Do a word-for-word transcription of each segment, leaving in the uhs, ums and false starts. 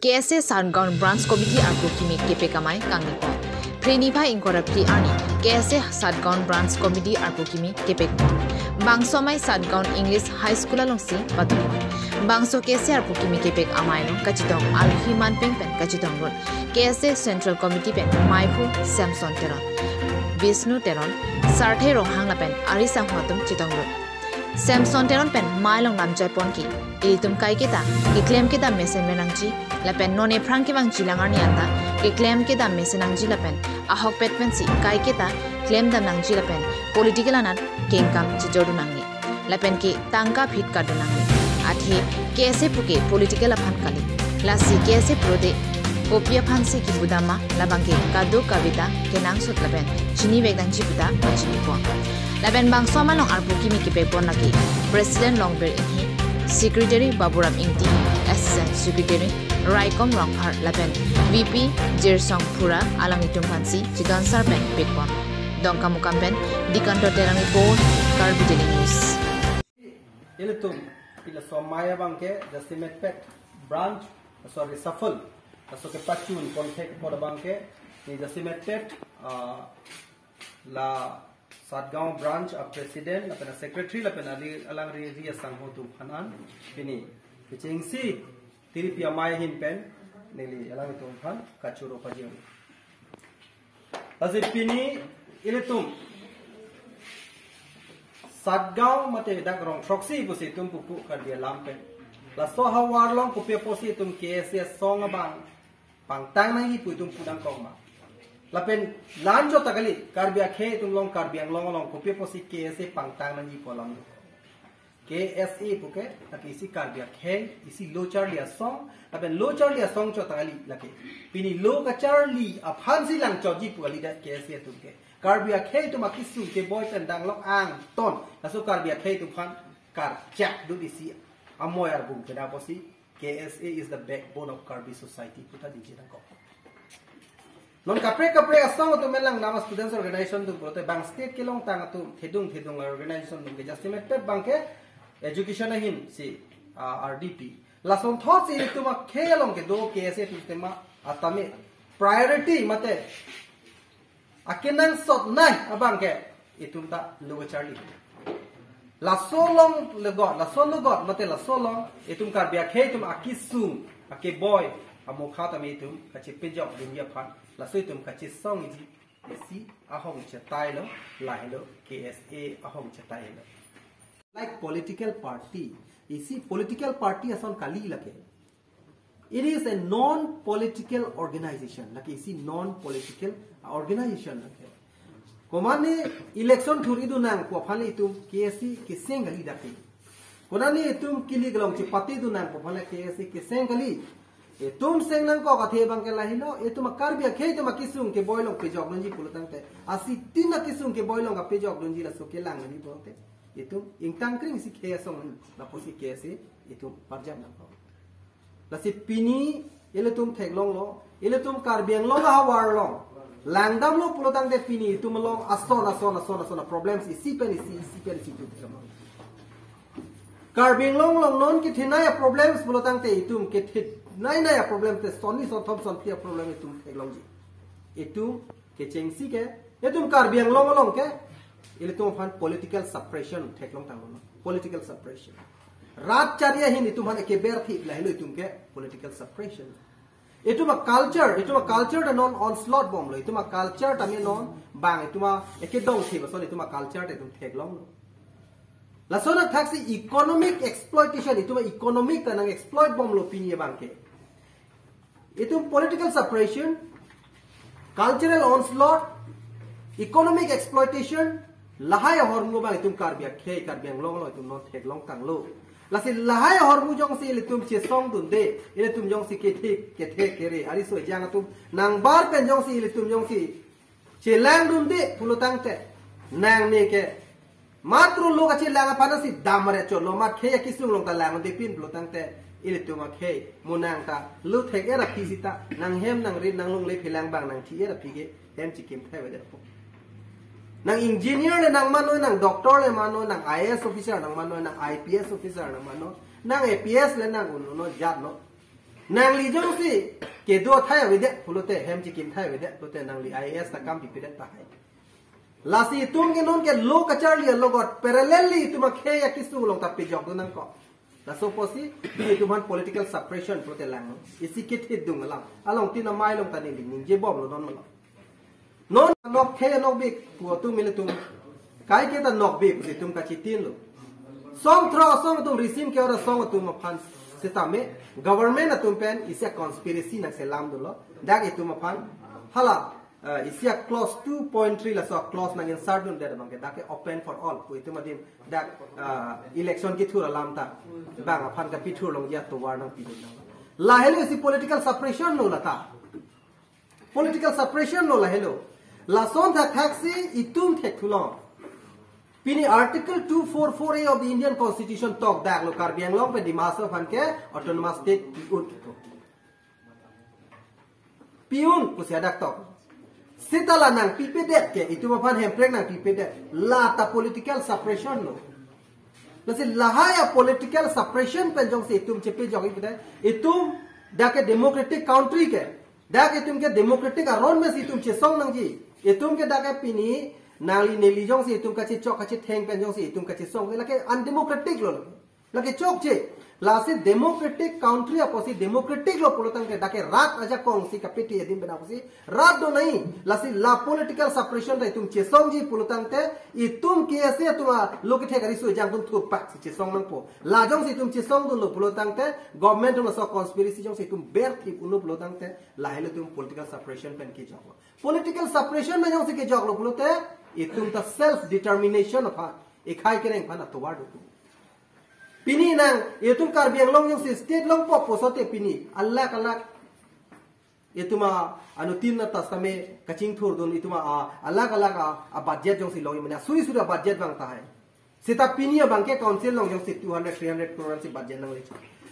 K S A Satgaon Branch Committee arpu kimi kepek amei kangni pon. Phre niphai ingkoi ra phli arni K S A Satgaon Branch Committee arpu kimi kepek pon. Bangso amei Satgaon English High School alongsi patu pon. Bangso K S A arpu kimi kepek amei along kachetong alohi manpeng pen kachetongdun K S A Central Committee pen meiphu Samson Teron, Bishnu Teron, Sarthe Ronghang lapen ari sangho atum chetongdun. Samson Teron pen mei along namjai pon ke, ilitum kaiketa keklem kedam mesen nangji lapen non ephrang kevangji alang arni anta keklem kedam mesen nangji lapen ahokpet pensi kaiketa klemdam nangji lapen political anat kengkam chejordun nangne lapen ke tangka phit kardun nangne. Athe K S A puke political aphan kali. Lasi K S A pulote kopi aphansi kipudam ma, labang ke kadokave ta kenangsot lapen chinivek nangji pu ta pachini pon. Lapen bangso amei along arpu kimi kepek pon lake President Longbir Inghi, Secretary Baburam Ingti, Assistant Secretary Raikom Rongphar lapen V P Jirsong Phura alanglitum aphansi chedon sar pen pek pon. Dongkamukam pen Dikanto Terang report, Karbi Daily News. Ilitum, ila somai abang ke jasemet pet branch, sorry, shuffle. Laso kepachun konthek apot abang ke, ni jasemet pet, ah, la Satgaon Branch a President, lapen a Secretary, lapen ali alangri ri asangho atum aphan an, pini kechengsi tiripi amei ahin pen, neli alanglitum aphan kachoro pajir. Lasi pini ilitum Satgaon mate dak Rongthroksi pusi itum pupu Karbi alam pen. Laso ahavar along kopi apotsi itum K S A asong abang pangtang nangji pu itum pudang kok ma. Lapen lanchot ta kali, Karbi akhei atum along, Karbi Anglong along kopi apotsi K S A pangtang nangji pu alam. K S A puke, lake isi Karbi akhei, isi lo charli asong, lapen lo charli asong chot ta kali lake. Pini lo kacharli aphansi langchotji pu kalidet K S A atum ke. Karbi akhei atum akesung keboi pen danglok angton, laso Karbi akhei atum aphan karchak dun isi amoi arbung kedam apotsi K S A is the backbone of Karbi society pu ta diji nangkok. Non kaprek kaprek asong atum melangdam a students organization atum pulote bang state kelongtang atum thedung thedung organization atum ke jasemet pet abang ke education ahin si, ah, R D P. Lasonthotsi itum akhei along kedo K S A atum tema atame priority mate akenangsotnei abang ke itum ta lo charli. Laso along logot, laso logot mate laso along itum Karbi akhei atum akesung, akeboi, amokha tame itum kachepejok dunji aphan, laso itum kachesongji isi ahong chetai lo, lahelo K S A ahong chetai lo. Like political party, isi political party ason kali lake. It is a non-political organization. Lake isi non-political organization lake. Komane election thur-idun nang pu aphan le itum K S A keseng kali dak ke. Konane itum kili kelong chepatedun nang pu aphan le K S A keseng kali. Itum seng nangkok athe abang ke lahelo, itum a Karbi akhei atum akesung keboi along pejok dunji pulo tangte, asi tin akesung keboi along kapejok dunji laso kelang dunji pulote, itum ingtang kring si khei asong lapusi K S A itum parjap nangkok. Lasi pini ilitum theklonglo, ilitum Karbi Anglong ahavar along langdamlo pulo tangte pini itum along ason ason ason ason problems isi pen isi isi pen isi itum theklong. Karbi Anglong along non kethenei a problems pulo tangte itum kethenei nei a problems te sonni sonthom sonphli a problem itum theklongji. Itum kechengsi ke, itum Karbi Anglong along ke ilitum aphan political suppression theklong tanglo. Political suppression. Rat chari ahin itum aphan ekeber thi lahelo itum ke political suppression. Itum a culture, itum a culture ta non onslaught bomlo, itum a culture tame non bang itum a ekedong thi bason itum a culture ta itum theklonglo. Lason athaksi economic exploitation, itum a economic ta nang exploit bomlo pini abang ke. Itum political suppression, cultural onslaught, economic exploitation, lahai ahormu abang itum Karbi akhei, Karbi Anglong along itum non theklong tanglo. Lasi lahai ahormu jongsi ilitum chesong dunde, ilitum jongsi kethe kethe kere, ariso ejang atum nangbar pen jongsi ilitum jongsi chelang dunde pulo tangte, nangne ke matro lo kachelang aphan si dam re cholo, mat khei akesung along ta lang dunde pin pulo tangte, ilitum akhei mo nang ta lo thek-er aphi sita nanghem nangrit nanglongle phelang bang nangthi-er aphi ke hem chikim thai wajar po. Nang engineer le nang mano, nang doctor le mano, nang I A S officer nang mano, nang I P S officer nang mano, nang A P S le nang un-, uno jat no. Nangli jongsi kedo athai avedet pulote, hem chikim athai avedet pulote, nangli I A S ta kam pipedet tahai. Lasi itum ke non ke lo kacharli alogot parallelly itum akhei akesung along ta pejokdun nangkok. Laso apotsi pini itum aphan political suppression pulote lang. Isi kethit dung alam. Along tin amei along ta neli ningjebomlo non malom. Non nokkhei nokbik pu atum ilitum. Kaike ta nokbik si itum kachitinlo. Song thro asong atum, risim ke-ot asong atum aphan setame government atum pen isi a-conspiracy nangselamdunlo. Dak itum aphan hala, eh, isi a-clause two point three laso clause nang-insert dundet abangke dak ke open for all pu itum adim dak, eh, election kethur alam ta bang aphan kapethur longji atovar nangpidun nang. Lahelo isi political suppression lo lata. Political suppression lo lahelo. Lason thakthaksi itum thekthulo. Pini Article two four four A of the Indian Constitution tokdaklo Karbi Anglong pen Dima Hasao aphan ke autonomous state pi-un. Pi-un pusi hadak tok. Seta la nangpipedet ke itum aphan hemprek nangpipedet. Lata political suppression lo. Lasi lahai a-political suppression pen jongsi itum chepejok ikde, itum dak ke democratic country ke, dak itum ke democratic aron mesi itum chesong nangji. Itum ke dak ke pini nangli neli jongsi itum kachechok kachetheng pen jongsi itum kachesong, lake undemocratic lo. Lake chokche. Lasi democratic country apotsi democratic lo pulotangte dak ke rat ajakong si kapiti adim bena apotsi rat do nai. Lasi la political suppression ta itum chesongji pulotangte itum K S A atum alo kethek ariso jangdun thurpak si chesong nangpo. La jongsi itum chesongdunlo pulotangte government atum laso conspiracy jongsi itum berthip unlo pulotangte lahelo itum political suppression pen kejoklo. Political suppression pen jongsi kejoklo pulote itum ta self determination aphan, ikhai kereng aphan atovar do. Pini nang itum Karbi Anglong jongsi state longpo pulote pini alak alak itum a-, anuttin ta setame kachingthurdun itum a-, alak alak a-, a-budget jongsi long imena suri suri a-budget vang tahai. Seta pini abangke council along jongsi two hundred, three hundred crore si budget nangle.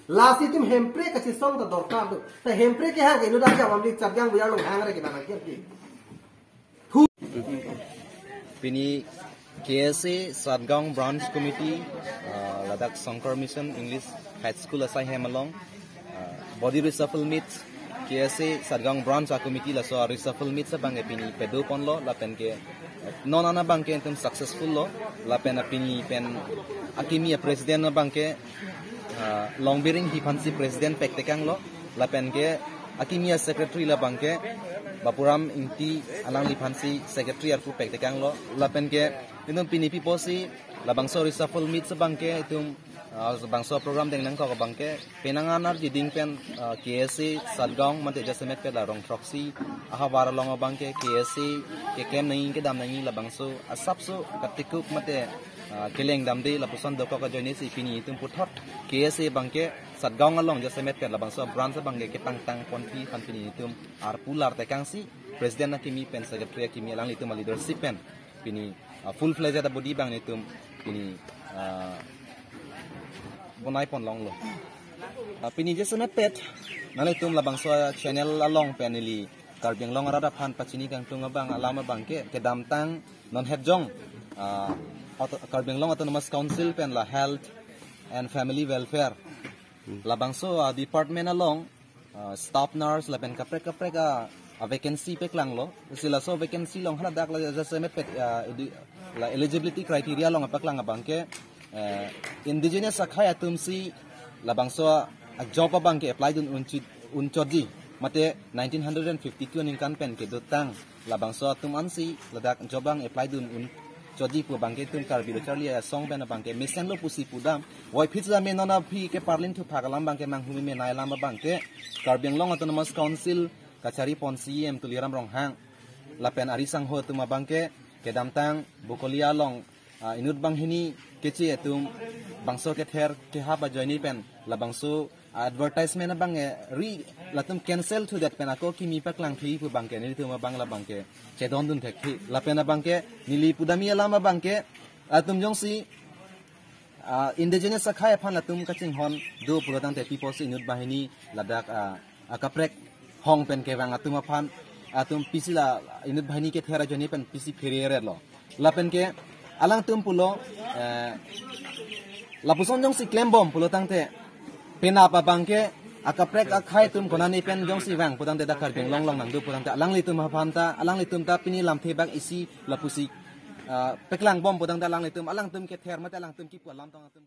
Lasi itum hemprek kachesong ta dorkar do. Ta hemprek kehang ke inut ajat amlik Satgaon Bajar along hang re ke nang ke. Pini K S A Satgaon Branch Committee, ah, ladak Shankar Mission English High School asai hem along, ah, body reshuffle meet, K S A Satgaon Branch a-committee laso a-reshuffle meet abangke pini padoponlo, lapen ke, eh, non an abangke itum successful lo, lapen pini pen akimi a-president abangke, ah, Longbiring Ingti aphansi president pektekanglo, lapen ke akimi a-secretary labangke Bapuram Ingti alangliphansi secretary arpu pektekanglo, lapen ke itum pini pi apotsi labangso reshuffle meet abangke itum, ah, bangso program deng nangkok abangke penang an arjiding pen, ah, K S A Satgaon mate jasemet pen la rong throksi ahavar along abangke K S A keklem nangji kedam nangji labangso asapso katikuk mate, ah, keleng damde lapuson dokok ajoine si pini itum puthot K S A abangke Satgaon along jasemet pen labangso branch abangke ketangtang ponpi aphan pini itum arpu lartekangsi president akimi pen secretary akimi alanglitum a-leadership pen pini, ah, full fledged a-body abang nelitum pini, ah, bonai ponlonglo. Ah, pini jasemet pet nanglitum labangso channel along pen neli Karbi Anglong arat aphan pachini kangtung abang alam abangke kedamtang non hetjong, ah, auto-, Karbi Anglong Autonomous Council pen la Health and Family Welfare labangso, ah, department along, ah, staff nurse lapen kaprek kaprek a, a-vacancy paklanglo. Si laso vacancy along haladak la jasemet pet, ah, edu-, la eligibility criteria along paklang abangke, eh, indigenous akhei atumsi labangso a-job abangke apply dun unchi-, unchotji mate nineteen hundred and fifty-two aningkan pen kedotang labangso atum ansi ladak job abang apply dun unchotji pu abangke itum Karbi Lo Charli Asong pen abangke mesenlo pusi pudam. Voiphit jame non aphi ke parlin thuphak alam abangke manghumi menai alam abangke Karbi Anglong Autonomous Council kachari pon C E M Tuliram Ronghang lapen ari sangho atum abangke kedamtang Bokolia along, ah, inut banghini keche atum bangso kether kehap ajoine pen labangso advertisement abangke ri latum cancel thudet pen ako kimi paklang thi pu abangke nelitum abang labangke chedondun thekthe. Lapen abangke neli pudamji alam abangke atum jongsi, ah, indigenous akhei aphan latum kachinghon do pulotangte pi apotsi inut banghini ladak, ah, akaprek hong pen kevang atum aphan atum pisi la inut banghini kether ajoine pen pisi pherere lo. Lapen ke alangtum pulo, eh, lapuson jongsi klembom pulotangte penap abangke Akaprek akhei atum konane pen jongsi vang putangte dak Karbi Anglong along nangdo putangte alanglitum aphan ta, alanglitum ta pini lamthe bak isi lapusi, ah, paklang bom putangte alanglitum, alangtum kether mate alangtum kipu alam tong atum.